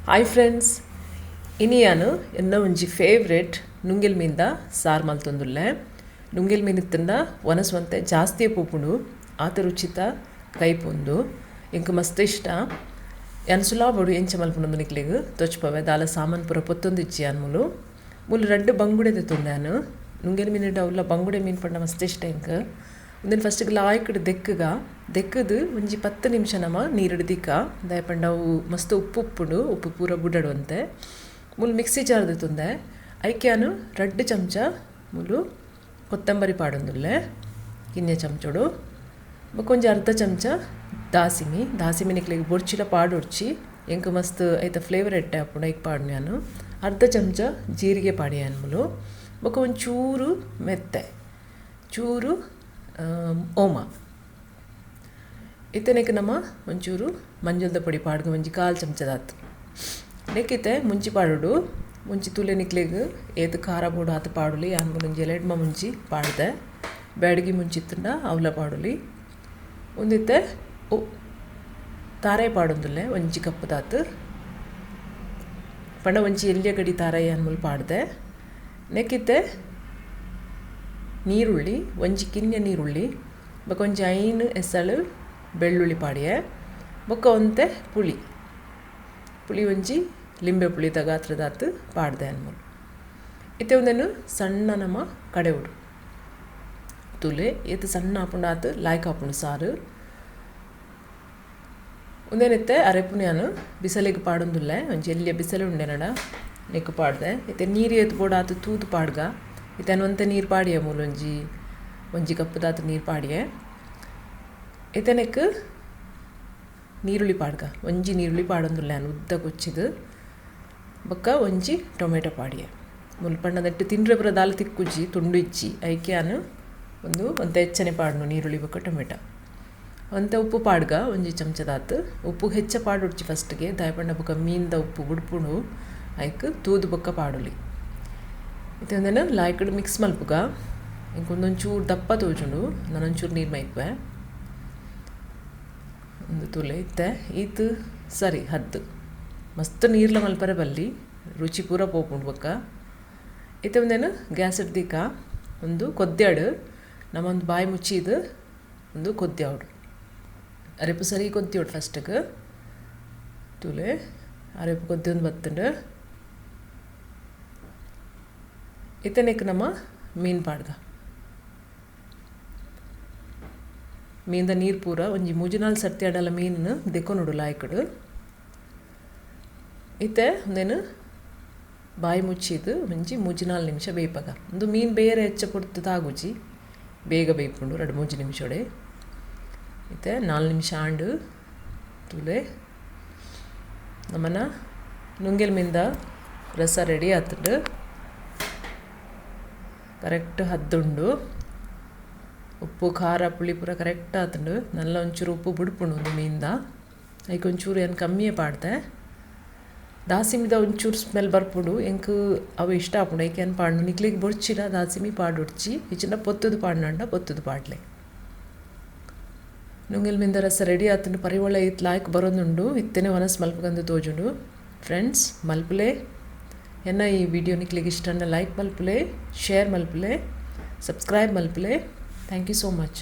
Hi friends, ಇನಿಯಾನು ಎನ್ನ ಒಂಜಿ favourite ನುಂಗೆಲ್ ಮೀನ್ದ sir ಮಲ್ತೊಂದುಲ್ಲೆ. ನುಂಗೆಲ್ ಮೀನ್ ಇತ್ತಂಡ ವನಸ್ವಂತೆ ಜಾಸ್ತಿ ಪೋಪುಂಡು, ಆತ ರುಚಿತ ಕೈಪುಂದು ಎಂಕ್ ಮಸ್ತ್ ಇಷ್ಟ. ಯಾನ್ ಸುಲಾಬೊಡು ಎಂಚ ಮಲ್ಪುಂಡು ನಿಕ್ಲೆಗ್ ತೊಚ್ಪವೆ. ದಾಲ ಸಾಮಾನ್ ಪೂರ ಪೊತ್ತೊಂದಿಜ್ಜಿ ಯಾನ್ ಮುಲು ಮುಲು ರಡ್ಡ್ ಬಂಗುಡೆ ದೆತ್ತೊಂದೆ. ಯಾನ್ ನುಂಗೆಲ್ ಮೀನ್ ಅವ್ಲ ಬಂಗುಡೆ ಮೀನ್ ಪಂಡ ಮಸ್ತ್ ಇಷ್ಟ ಎಂಕ್. ಉಂದೆನ್ ಫಸ್ಟ್ಗೆ ಲಾಯ್ಕ್ಡ್ ದೆಕ್ಕುಗ ದೆಕ್ಕದು ಒಂಜಿ 10 ನಿಮಿಷ ನಮ ನೀರುಡು ದಿಕ್ಕ ದಾಯ ಪಂಡ ಅವು ಮಸ್ತ್ ಉಪ್ಪು ಉಪ್ಪುಂಡು, ಉಪ್ಪು ಪೂರ ಬುಡಡುವಂತೆ. ಮುಲು ಮಿಕ್ಸಿ ಜಾರ್ ದೆತ್ತೊಂದೆ. ಐಕ್ಯಾನು 2 ಚಮಚ ಮುಲು ಕೊತ್ತಂಬರಿ ಪಾಡೊಂದುಲ್ಲೆ ಕಿನ್ಯ ಚಮಚೋಡು, ಬೊಕ್ಕ ಅರ್ಧ ಚಮಚ ದಾಸಿಮಿ. ದಾಸಿಮಿ ನಿಕ್ಲೆಗ್ ಬೊರ್ಚಿಲ ಪಾಡೊಡ್ಚಿ, ಎಂಕ್ ಮಸ್ತ್ ಐತ ಫ್ಲೇವರ್ ಎಡ್ಡೆ ಆಪುಂಡು ಐಕ್ ಪಾಡುನು ಯಾನು. ಅರ್ಧ ಚಮಚ ಜೀರಿಗೆ ಪಾಡಿಯಾನ್ ಮುಲು, ಬೊಕ್ಕ ಒಂಚೂರು ಮೆತ್ತೆ, ಚೂರು ಓಮ. ಇತ್ತನೆಕ್ ನಮ ಒಂಚೂರು ಮಂಜಲ್ದ ಪೊಡಿ ಪಾಡ್ಗ ಒಂಜಿ 1/4 ಚಮಚದಾತು. ನೆಕ್ಕಿತ್ತೆ ಮುಂಚಿ ಪಾಡೋಡು. ಮುಂಚಿ ತೂಲೆ ನಿಕ್ಲೆಗ್ ಏತ್ ಖಾರ ಬೋಡು ಆತು ಪಾಡುಲಿ. ಯಾನ್ ಒಂಜಿ ಎಲೆಡ್ಮ ಮುಂಚಿ ಪಾಡ್ದೆ, ಬ್ಯಾಡಗಿ ಮುಂಚಿ ಇತ್ತಂಡ ಅವಲ ಪಾಡುಲಿ. ಒಂದಿತ್ತೆ ತಾರಾಯಿ ಪಾಡೊಂದುಲ್ಲೆ ಒಂಜಿ ಕಪ್ ದಾತು ಪಂಡ ಒಂಜಿ ಎಲ್ಯ ಗಡಿ ತಾರಾಯಿ ಯಾನ್ ಮುಲು ಪಾಡ್ದೆ. ನೆಕ್ಕಿತ್ತೆ ನೀರುಳ್ಳಿ, ಒಂಜಿ ಕಿನ್ಯ ನೀರುಳ್ಳಿ, ಬೊಕ್ಕ ಒಂಜಿ 5 ಎಸಳು ಬೆಳ್ಳುಳ್ಳಿ ಪಾಡಿಯೆ, ಬೊಕ್ಕ ಒಂತೆ ಪುಳಿ, ಪುಳಿ ಒಂಜಿ ಲಿಂಬೆ ಪುಳಿದ ಗಾತ್ರದಾತು ಪಾಡ್ದೆ ಅನ್ಮೂಲು. ಇತ್ತೆ ಒಂದೆನು ಸಣ್ಣ ನಮ ಕಡೆವುಡು ತುಲೆ ಏತ್ ಸಣ್ಣ ಆಪುಂಡು ಆತು ಲಾಯ್ಕ್ ಆಪುಂಡು ಸಾರು. ಒಂದೇನಿತ್ತೆ ಅರೆಪುನ ಯಾನು ಬಿಸಲೆಗ್ ಪಾಡೊಂದುಲ್ಲೆ, ಒಂಜಿ ಎಲ್ಯ ಬಿಸಲೆ ಉಂಡೆನಡ ನೆಕ್ಕು ಪಾಡ್ದೆ. ಇತ್ತೆ ನೀರು ಏತ್ ಬೋಡು ಆತು ತೂದು ಪಾಡ್ಗ. ಇತ್ತೆ ಒಂತೆ ನೀರು ಪಾಡಿಯೆ ಮೂಲು ಒಂಜಿ ಒಂಜಿ ಕಪ್ಪುದಾತು ನೀರು ಪಾಡಿಯೆ. ಇತ್ತೆ ನೆಕ್ಕು ನೀರುಳ್ಳಿ ಪಾಡ್ಗ, ಒಂಜಿ ನೀರುಳ್ಳಿ ಪಾಡೊಂದುಲ್ಲೆ ಯಾನು ಉದ್ದ ಕೊಚ್ಚಿದು, ಬೊಕ್ಕ ಒಂಜಿ ಟೊಮೆಟೊ ಪಾಡಿಯೆ. ಮುಲು ಪಂಡ ನೆಟ್ಟು ತಿಂಡ್ರೆ ಪೂರ ದಾಲ ತಿಕ್ಕುಜಿ, ತುಂಡು ಇಜ್ಜಿ, ಐಕೆ ಯಾನು ಒಂದು ಒಂತೆ ಹೆಚ್ಚನೆ ಪಾಡ್ನು ನೀರುಳ್ಳಿ ಬೊಕ್ಕ ಟೊಮೆಟೊ. ಒಂತೆ ಉಪ್ಪು ಪಾಡ್ಗ ಒಂಜಿ ಚಮಚದಾತು. ಉಪ್ಪು ಹೆಚ್ಚ ಪಾಡೊಡ್ಚಿ ಫಸ್ಟ್ಗೆ, ದಾಯಪಂಡ ಬೊಕ್ಕ ಮೀನ್ದ ಉಪ್ಪು ಬುಡ್ಪುಂಡು, ಐಕ್ ತೂದು ಬೊಕ್ಕ ಪಾಡುಲಿ. ಇತ್ತೆ ಒಂದೆನು ಲಾಯ್ಕಡ್ ಮಿಕ್ಸ್ ಮಲ್ಪುಗ. ಇಂಕ್ ಒಂದೊಂಚೂರು ದಪ್ಪ ತೋಜುಂಡು, ನಾನೊಂಚೂರು ನೀರು ಮೈಪೆ ಒಂದು ತುಲೆ. ಇತ್ತೆ ಈತ್ ಸರಿ ಹದ್ದು, ಮಸ್ತ್ ನೀರ್ಲ ಮಲ್ಪರೆ ಬಲ್ಲಿ, ರುಚಿ ಪೂರ ಪೋಪುಂಡು ಬೊಕ್ಕ. ಇತ್ತೆ ಒಂದೇನು ಗ್ಯಾಸ್ ಇಡ್ದಿಕ್ಕ ಒಂದು ಕೊದ್ಯಾಡು, ನಮ್ಮೊಂದು ಬಾಯಿ ಮುಚ್ಚಿದು ಒಂದು ಕೊದ್ಯಾವಡು ಅರೆಪು ಸರಿ ಕೊದ್ಯೋಡು ಫಸ್ಟ್ಗೆ ತುಲೆ. ಅರೆಪು ಕೊದ್ದಿ ಒಂದು ಬತ್ತುಂಡು. ಇತ್ತನೆಕ್ ನಮ್ಮ ಮೀನು ಪಾಡ್ಗ. ಮೀನ್ದ ನೀರು ಪೂರ ಒಂಜಿ 3-4 ಸರ್ತಿ ಅಡಲ ಮೀನು ದೆಕ್ಕೊನುಡು ಲಾಯ್ಕಡು. ಇತ್ತೆ ಒಂದೇನು ಬಾಯಿ ಮುಚ್ಚಿದು ಒಂಜಿ 3-4 ನಿಮಿಷ ಬೇಯ್ಪಾಗ. ಒಂದು ಮೀನು ಬೇರೆ ಹೆಚ್ಚ ಪೊರ್ತು ತಾಗುಜಿ, ಬೇಗ ಬೇಯ್ಪುಂಡು 2-3 ನಿಮಿಷೋಡೆ. ಇತ್ತೆ 4 ನಿಮಿಷ ಆಂಡು ತುಲೆ. ನಮ್ಮನ ನುಂಗೆಲ್ ಮೀನ್ದ ರಸ ರೆಡಿ ಆತುಂಡು, ಕರೆಕ್ಟ್ ಹದ್ದುಂಡು. ಉಪ್ಪು ಖಾರ ಪುಳಿ ಪೂರ ಕರೆಕ್ಟ್ ಆತುಂಡು. ನಲ್ಲ ಒಂಚೂರು ಉಪ್ಪು ಬುಡ್ಪುಂಡು ಒಂದು ಮೀನ್ದ, ಐಕ್ ಒಂಚೂರು ಏನು ಕಮ್ಮಿಯೇ ಪಾಡ್ದೆ. ದಾಸಿಮಿದ ಒಂಚೂರು ಸ್ಮೆಲ್ ಬರ್ಪುಂಡು, ಎಂಕ್ ಅವು ಇಷ್ಟ ಆಪುಂಡು, ಐಕ್ ಏನು ಪಾಡ್ನು. ನಿಕ್ಲೆಗ್ ಬೊರ್ಚಿಡ ದಾಸಿಮಿ ಪಾಡೊಡ್ಚಿ, ಇಚ್ಚಿಂಡ ಪೊತ್ತುದು ಪಾಡ್ನಂಡ ಪೊತ್ತುದು ಪಾಡ್ಲೆ. ನುಂಗೆಲ್ ಮೀನ್ದ ರಸ ರೆಡಿ ಆತುಂಡು. ಪರಿಮಳ ಇತ್ ಲಾಯ್ಕ್ ಬರೋದುಂಡು. ಇತ್ತನೆ ವನಸ್ ಮಲ್ಪುಗಂದು ತೋಜುಂಡು. ಫ್ರೆಂಡ್ಸ್ ಮಲ್ಪುಲೆ. ಎನ್ನ ಈ ವಿಡಿಯೋ ನಿಕ್ಲೆಗ್ ಇಷ್ಟ ಲೈಕ್ ಮಲ್ಪುಲೆ, ಶೇರ್ ಮಲ್ಪುಲೆ, ಸಬ್ಸ್ಕ್ರೈಬ್ ಮಲ್ಪುಲೆ. Thank you so much.